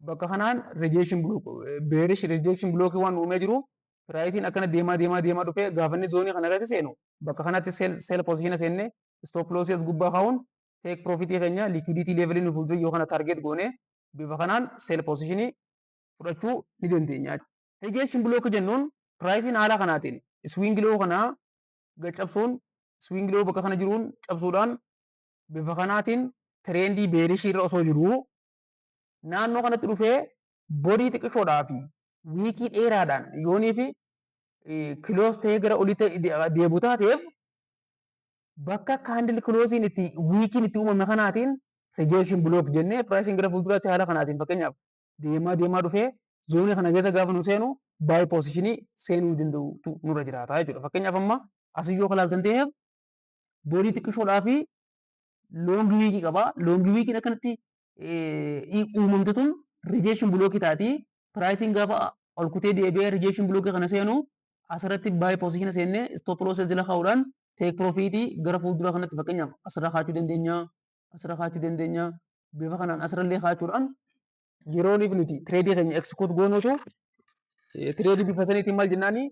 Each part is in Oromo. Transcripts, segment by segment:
Bakka kanaan rejection block, bearish rejection block waan uumee jiru, priceiin akkana deemaa deemaa deemaa dhufee gaafa inni zoneii kana keessa seenu, bakka kanatti sell position seenne, stop loss as gubbaa kaa'uun, take profit keenya liquidity level nu fuuldura yoo kana target goone, bifa kanaan sell position fudhachuu ni dandeenya. Rejection block jennuun priceiin haala kanaatiin swing low kana cabsuun, swing low bakka kana jiruun cabsuudhaan, bifa kanaatiin trendii bearishii irra osoo jiruu naannoo kanatti dhufee body xiqqishoodhaa fi wickii dheeraadhaan yoonii fi close ta'ee gara olitti deebu taateef, bakka candle closeiin itti wickiin itti uumame kanaatiin rejection block jennee, priceiin gara fuulduraatti haala kanaatiin fakkeenyaaf deemaa deemaa dhufee zoneii kana keessa gaafa nu seenu, buy positionii seenuu danda'utu nurra jiraata jechuudha. Fakkeenyaaf, amma asii yoo ilaaltan ta'eef, body xiqqishoodhaa fi long wickii qaba. Long wickiin akkanatti uumamte tun rejection blockii taati. Priceiin gaafa ol kutee deebi'ee rejection blockii kana seenu, asirratti buy positiona seennee, stop loss jala kaa'uudhaan, take profitii gara fuuldura kanatti fakkeenyaaf asirra kaachuu dandeenya. Asirra kaachuu dandeenya. Bifa kanaan asirrallee kaachuudhaan yeroo nuti tradeii keenya execute goonutu, tradeii bifa saniitiin maal jennaani,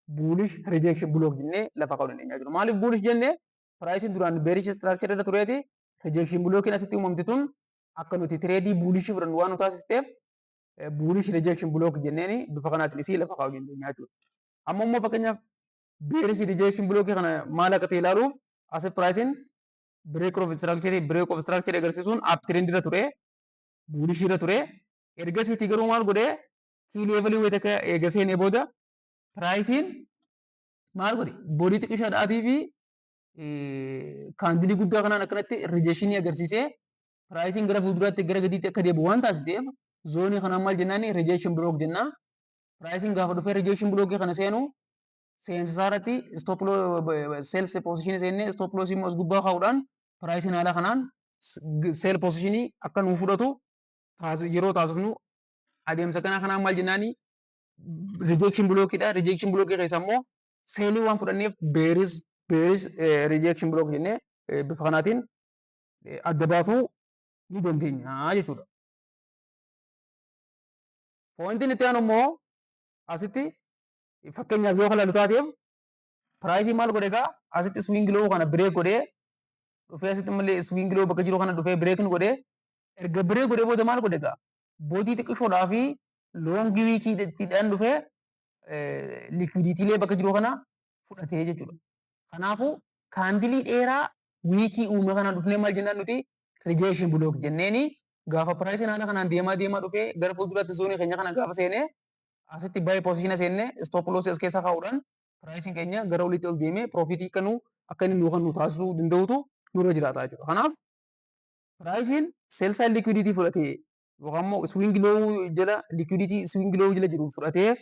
bullish rejection block jennee lafa kaa'uu dandeenya jechuudha. Maaliif bullish jennee? Priceiin duraan bearish structure irra tureeti, rejection blockiin asitti uumamte tun akka nuti tradeii bullishii fudhannu waan nu taasisteef, bullish rejection block jenneeni bifa kanaatiin isii lafa kaa'uu dandeenya jechuudha. Amma immoo fakkeenyaaf bearish rejection blockii kana maal akka ta'e ilaaluuf, asi priceiin break of structure agarsiisuun up trend irra ture, bullishii irra ture. Ergasiitti garuu maal godhee? Key levelii wayita akka eega seenee booda priceiin maal godhe? Body xiqqishaadhaatii fi candleii guddaa kanaan akkanatti rejectionii agarsiisee, priceiin gara fuulduraatti gara gadiitti akka deebi'u waan taasiseef, zoneii kanaan maal jennaani? Rejection block jennaa. Priceiin gaafa dhufee rejection blockii kana seenu, seensa isaa irratti stop sell positionii seennee, stop lossii immoo as gubbaa kaa'uudhaan, priceiin haala kanaan sell positionii akka nuu fudhatu yeroo taasifnu, adeemsa kana kanaan maal jennaani? Rejection blockiidha. Rejection blockii keessa immoo sellii waan fudhanneef, bearish rejection block jennee bifa kanaatiin adda baasuu ni dandeenya jechuudha. Pointiin itti aanu immoo, asitti fakkeenyaaf yoo ilaallu taateef, priceii maal godhe egaa? Asitti swing low kana break godhee dhufee, asitti malee swing low bakka jiru kana dhufee break godhee, erga break godhee booda maal godhe egaa? Body xiqqishoodhaa fi long wickiidhaan dhufee liquiditylee bakka jiru kana fudhatee jechuudha. Kanaafuu candleii dheeraa wickii uume kana dhufnee maal jennaan nuti? Rejection block jenneeni, gaafa priceiin haala kanaan deemaa deemaa dhufee gara fuulduraatti zoneii keenya kana gaafa seenee, asitti buy positiona seennee, stop loss as keessa kaa'uudhaan, priceiin keenya gara olitti ol deemee profitii kanuu akka inni nuu kan taasisuu danda'utu nurra jiraata jechuudha. Kanaaf priceiin sell side liquidity fudhatee yookaan immoo swing low jala, liquidity swing low jala jiru fudhatee,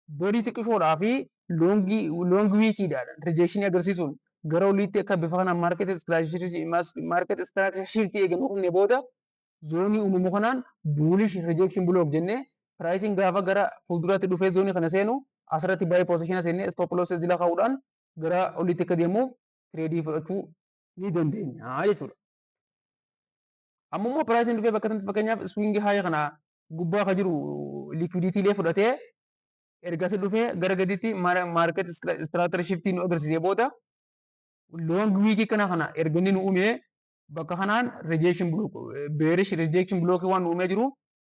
body xiqqishoodhaa fi long wickiidhaan rejectionii agarsiisuun gara oliitti akka bifa kanaan market structure shiftii eeganuu dhufne booda, zoneii uumamu kanaan bullish rejection block jennee, priceiin gaafa gara fuulduraatti dhufee zoneii kana seenu, asirratti buy positiona seennee, stop loss jala kaa'uudhaan gara oliitti akka deemuuf tradeii fudhachuu ni dandeenya jechuudha. Amma immoo priceiin dhufee bakka kanatti fakkeenyaaf swing high kana gubbaa ka jiru liquiditylee fudhatee, ergasii dhufee gara gadiitti market structure shiftii nu agarsiisee booda, long wickii kana erga inni nu uumee, bakka kanaan rejection block, bearish rejection block waan nu uumee jiru,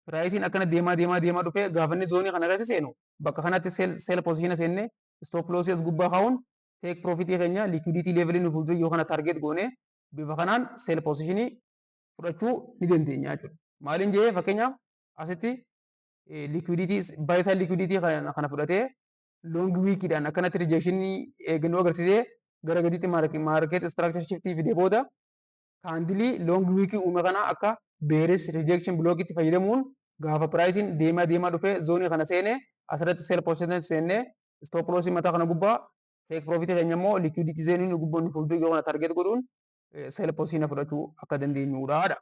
priceiin akkana deemaa deemaa deemaa dhufee gaafa inni zoneii kana keessa seenu, bakka kanatti sell positiona seennee, stop loss as gubbaa kaa'uun, take profitii keenya liquidity levelii nu fuuldura yoo kana target goone, bifa kanaan sell positionii fudhachuu ni dandeenya jechuudha. Maaliin jee? Fakkeenyaaf asitti liquidity, buy side liquidity kana fudhatee, long wickiidhaan akkanatti rejectionii eegannoo agarsiisee, gara gadiitti market structure shiftii fidee booda, candleii long wickii uume kana akka bearish rejection blockitti fayyadamuun, gaafa priceiin deemaa deemaa dhufee zoneii kana seene, asirratti sell position seennee, stop lossii mataa kana gubbaa, take profit keenya immoo liquidity zoneii nu gubbaa nu fuuldura yoo kana target godhuun sell position fudhachuu akka dandeenyudha.